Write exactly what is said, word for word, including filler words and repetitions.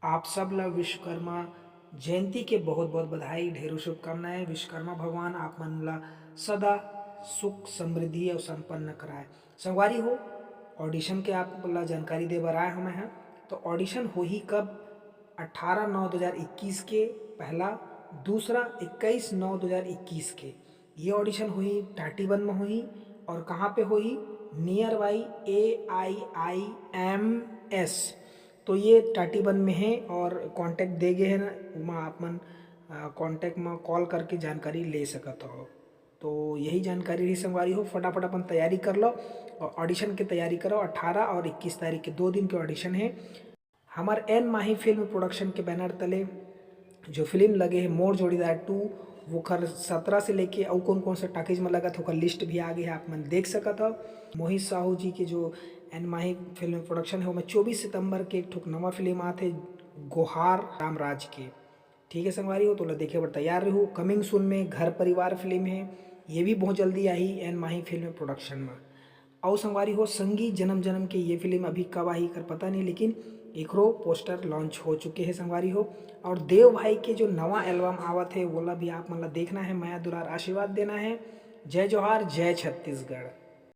आप सब ला विश्वकर्मा जयंती के बहुत बहुत बधाई, ढेरों शुभकामनाएं। विश्वकर्मा भगवान आप मन ला सदा सुख, समृद्धि और संपन्न कराए। संगवारी हो, ऑडिशन के आप ला जानकारी दे बर आए हूँ मैं ह। तो ऑडिशन होही कब? अठारह नौ दो हज़ार इक्कीस के पहला, दूसरा इक्कीस नौ दो हज़ार इक्कीस के। ये ऑडिशन होही टाटीबंध में होही। और कहाँ पे होही? नियर बाई ए आई आई एम एस। तो ये टाटीबंध में है और कॉन्टैक्ट दे गए हैं ना, वहाँ आप मन कॉन्टैक्ट में कॉल करके जानकारी ले सकत हो। तो यही जानकारी रही संगवारी हो, फटाफट अपन तैयारी कर लो। और ऑडिशन की तैयारी करो। अठारह और इक्कीस तारीख के दो दिन के ऑडिशन है। हमार एन माही फिल्म प्रोडक्शन के बैनर तले जो फिल्म लगे है मोर जोड़ीदार टू, वोकर सत्रह से लेके अउ कौन कौन सा टॉकीज में लगत, ओकर लिस्ट भी आगे है, आप मन देख सकत हो। मोहित साहू जी के जो एन माही फिल्म प्रोडक्शन है, ओमे चौबीस सितंबर के एक ठोक नवा फिल्म आत है, गोहार रामराज के। ठीक है संगवारी हो, तो ला देखे बर तैयार रहू। कमिंग सून में घर परिवार फिल्म है, ये भी बहुत जल्दी आही एन माही फिल्म प्रोडक्शन में। अउ संगवारी हो, संगी जन्म जन्म के ये फिल्म अभी कब आही कर पता नहीं, लेकिन एकरो पोस्टर लॉन्च हो चुके हैं संगवारी हो। और देव भाई के जो नवा एल्बम आवत है, वोला भी आप मन ला देखना है, मया दुलार आशीर्वाद देना है। जय जोहार, जय छत्तीसगढ़।